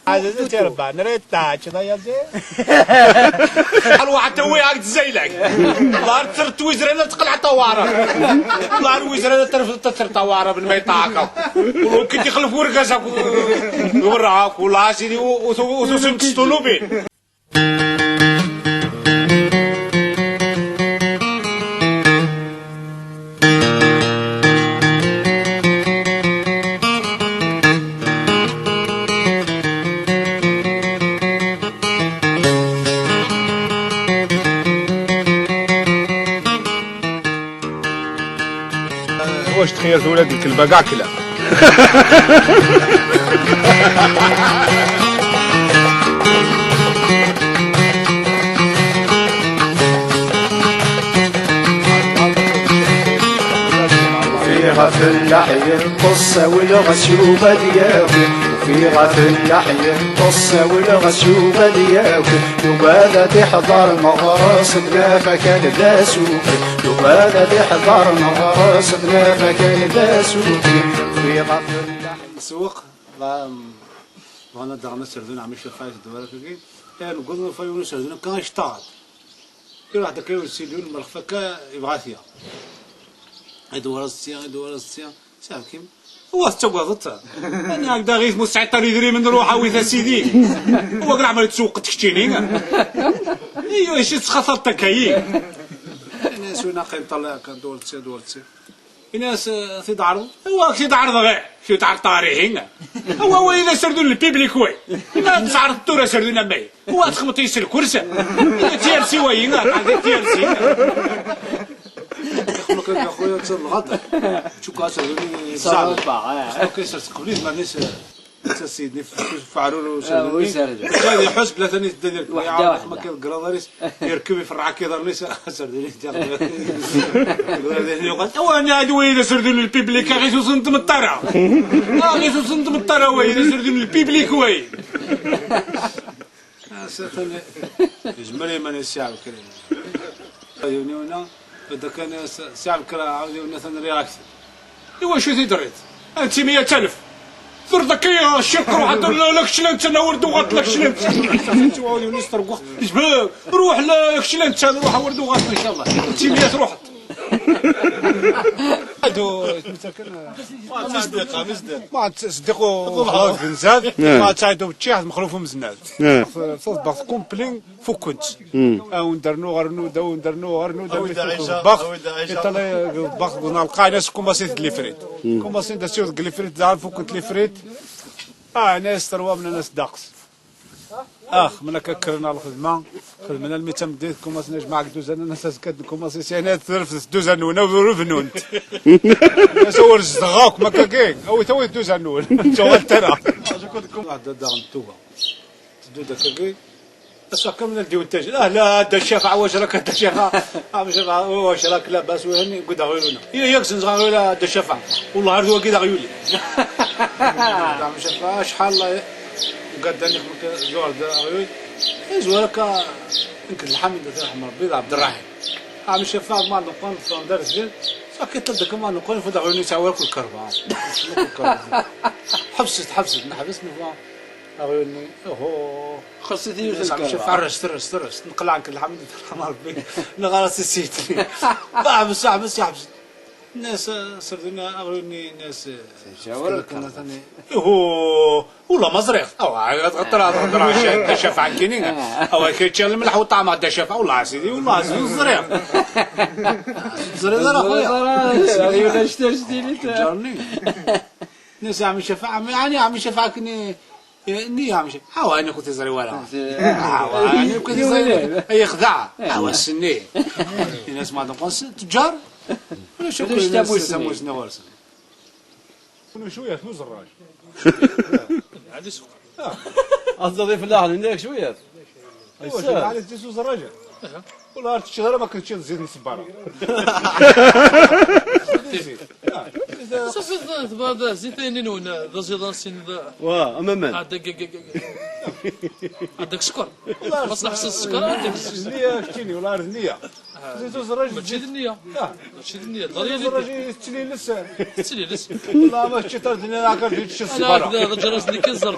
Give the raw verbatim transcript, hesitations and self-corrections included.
Aziz Çerban, reta, çına yazı. Alwa hatta wi ak zeylek. Lar tır twizrena tqıl hatta wara. Lar wizrena tır tır tawara bin maytaka. Ulu kiti xlf wurgaza. Wurra kula sidi u u u tusum tstulubi. Wac txeyr tura deg lkelba kacla. Ufiɣ afellaḥ yeṭṭes, awileɣ-as Yuba ad yawi. Ufiɣ afellaḥ yeṭṭes, awileɣ-as Yuba ad yawi. Yuba ad iḥḍer meɣres d lafakan d asuki. Yuba ad iḥḍer meɣres d lafakan d asuki. Ufiɣ afellaḥ. Nsewweq, bɣan ad daɣen aserdun ɛemmi Cafɛa i tedwar akkagi. Ayen n wudem ufayu n userdun akka ictaɣ-d. Iruḥ-d akka yiwen sidi ur melxef akka, yebɣa-t ya. Idwar-as sya, idwar-as sya. Saɛkim. Wa tettagadeḍ-t? Ani ak-d aɣit mu tesɛiḍ ara idrimen, ruḥ awit a sidi. Wa leɛmer i tsewqeḍ keččini. Iyo, ici tettxaṭareḍ akka-yi. Ini-as win aqin ṭalay akka, dwar-t sya, dwar-t sya. Ini-as, eh, t-id-ɛerḍeḍ? Awa, ak t-id-ɛerḍeɣ, eh. T-id-ɛerḍeɣ ɣer ihi. Awa, wayi d aserdun n lpiblik, way. Ma tesɛerḍeḍ tura aserdun am wayi. Wa txemmeḍ-iyi s lkurs. Ini-as T R C wayi, ah, tɛeddi T R C. Ixluq-ak a xuya, d lɣaṭa. Tcukk aserdun-nni. Ixluq-ak sers qbel-it, ma nnes. Netta Sidni f-, f-, Faɛrur u Serduni. Wi Serduni. Netta ad iḥuss bla tani tedda di rrekba, waḥda, iɛawed waḥda. Ma kan deg graḍ-is, yerkeb, iferreɛ akk iḍarren-is, Serduni yeǧǧa. Yuɣal, awa, ani ɛad wayi d aserdun n lpiblik, aɣ-it ur sen-tmeṭṭ ara. Aɣ-it ur sen-tmeṭṭ ara, wayi d aserdun n lpiblik, wayi. Asatan, yezmer iman-is Si Ɛebkri. Ad yiwen yiwen, ad kan Si Ɛebkri, ɛawed yiwen atan riɣ akter. Iwacu t-id-terriḍ? Anti meyya alef? Turḍ akka ccirq, ruḥ ad la kečč la netta, la ur d-uɣalt la kečč la netta. Ruḥ la kečč la netta, ruḥ ur d-uɣalt, incallah. Anti meyya truḥeḍ. Ado, mizdiq, mizdiq. Ma Seddiq u Benzad, ma Saɛid u Beččiḥ, Mexluf u Meznad. Taḍebbaɣt kumpli. Fukkent. Awen-d rnu ɣer rnu, d awen-d rnu ɣer rnu, d awen-d rnu. Awi-d Ɛica, awi-d Ɛica. Iṭala, ḍebbax, ḍebbax, nalqaɛna s kumasit d lifrit. Kumasin d asiwet deg lifrit, d fukkent lifrit. Ah, nas terwa mna nas daqs. Ax, mna akka kkren ɣer lxedma, xedmen almi d tameddit, kumasin ajmaɛ deg duzan, nas azekka d kumasin, syan ad terfed duzan-nwen, aw ur bnunt. Nas awer zedɣeɣ akk, ma akka gay, awit, awit duzan-nwen, tuɣal tara. Waḥda daɣen tuga. Teddu-d akkagi. Ass-a kamel ad d-iwet tajin. Ah, la, Dda Cafeɛ, wac rak a Dda Cafeɛ? Ah, Dda Cafeɛ, wac rak, labas, wihin, yewwi-d aɣyul-ina. Iya, yak senzeɣ aɣyul a Dda Cafeɣ. Wellah, ar d wagi d aɣyul-i. Dda Cafeɛ, acḥal la, ugaddan ixmek zuɣer d aɣyul. Izwar akka, nekk d Lḥamid, ad t-irḥem Rebbi, d Ɛebderraḥim. Ah, Dda Cafeɛ, ma neqqen, tfandar zgel. Sakiṭ d-, ma neqqen, fud aɣyul-nni, yesɛa akk lkerba. Ḥebset, ḥebset, neḥbes, nufa. Aɣyul-nni, uhu. Xas-it yiwet n lkerba. Terres, terres, terres. Neqleɛ nekk d Lḥamid, terḥem Rebbi. Neɣ ara s-isitni. Ḥbes, ḥbes, ḥbes. Nnas, serdin aɣyul-nni, nnas, uhu, ula ma ẓriɣ. Awa, ad ɣeṭṭreɣ, ad ɣeṭṭreɣ, Dda Cafeɛ nekkini. Awa, kečč a lmelḥ u ṭṭɛam a Dda Cafeɛ. Wallah, a sidi, wallah, a sidi, ur ẓriɣ. Ur ẓriɣ ara, xuya. Ur ẓriɣ ara, ur ẓriɣ ara, ur ẓriɣ ara. Ǧarni. Nnas, a ɛemmi Cafeɛ, ɛemmi, ɛni a ɛemmi Cafeɛ akken i, eh, nni, a ɛemmi Cafeɛ. Awa, ɛni ur t-iẓri wara. Awa, ɛni ur t-iẓri wara. Ay ixdeɛ. Awa, senni. Ini-as ma d-nqus, tǧar. Ulac akk, ulac tamussni. Tamussni ɣur-sen. Ulac cwiya, n uzerraj. Ɛli suq. Aẓad ifellaḥen, nni-ak cwiya. Awa, ɛli tis uzerraj. Wala ar teččiḍ ara ma k-teččiḍ zzit n ṣṣebbara. Ṣafi, tebɣa d zzit-nni-nwen, d aẓidan sin d. Wa, am aman. Ɛedda g-, g-, g-, g-, ɛedda g sskeṛ. Ma tneḥseḍ sskeṛ, ɛedda g zzit. Nniya keččini, wala ar d nniya. Zzit uzraj. Mačči d nniya. Ah. Mačči d nniya. Zzit uzraj, tettliles. Tettliles. Wala ma teččiḍ ar d nniya, akka d teččiḍ ṣṣebbara. Ala, d aǧras-nni kan ẓerr.